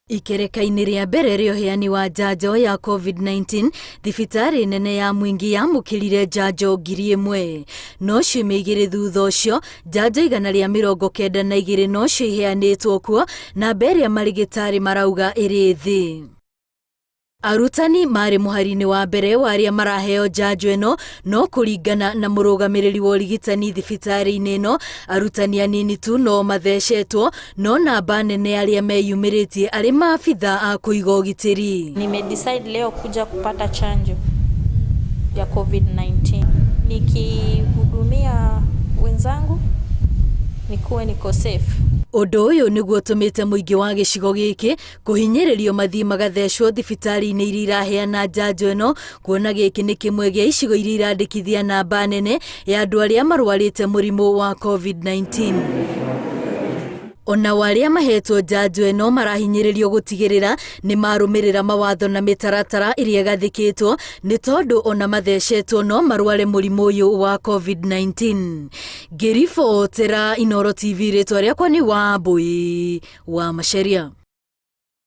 Ikereka-inĩ rĩa mbere rĩa ũheani wa njanjo ya Covid-19, thibitarĩ nene ya Mwingi yamũkĩrire njanjo 1000. No ciumia igĩrĩ thutha ũcio, njanjo 192 nocio iheanĩtwo kuo, namba ĩrĩa marigĩtarĩ marauga ĩrĩ thĩ. Arutani marĩ mũhari-inĩ wa mbere wa arĩa maraheo njanjo ĩno, no kũringana na mũrũgamĩrĩri wa ũrigitani thibitarĩ-inĩ ĩno, arutani anini tu no mathecetwo, no namba nene ya arĩa meyumĩrĩtie arĩ maabitha a kũiga ũgitĩri. Nimedecide leo kuja kupata chanjo ya COVID-19. Nikihudumia wenzangu nikuwe niko safe. Ũndũ ũyũ nĩguo ũtũmĩte mũingĩ wa gĩcigo gĩkĩ kũhinyĩrĩrio mathiĩ magathecwo thibitarĩ-inĩ iria iraheana njanjo ĩno, kuona gĩkĩ nĩ kĩmwe gĩa icigo iria irandĩkithia namba nene ya andũ arĩa marwarĩte mũrimũ wa COVID-19. Onao arĩa mahetwo njanjo ĩno marahinyĩrĩrio gũtigĩrĩra nĩ marũmĩrĩra mawatho na mĩtaratara ĩrĩa ĩgathĩkĩtwo nĩ tondũ ona mathecetwo no marware mũrimũ ũyũ wa COVID-19. Ngĩribotera Inooro TV rĩtwa rĩakwa nĩ Wambũi wa Macharia.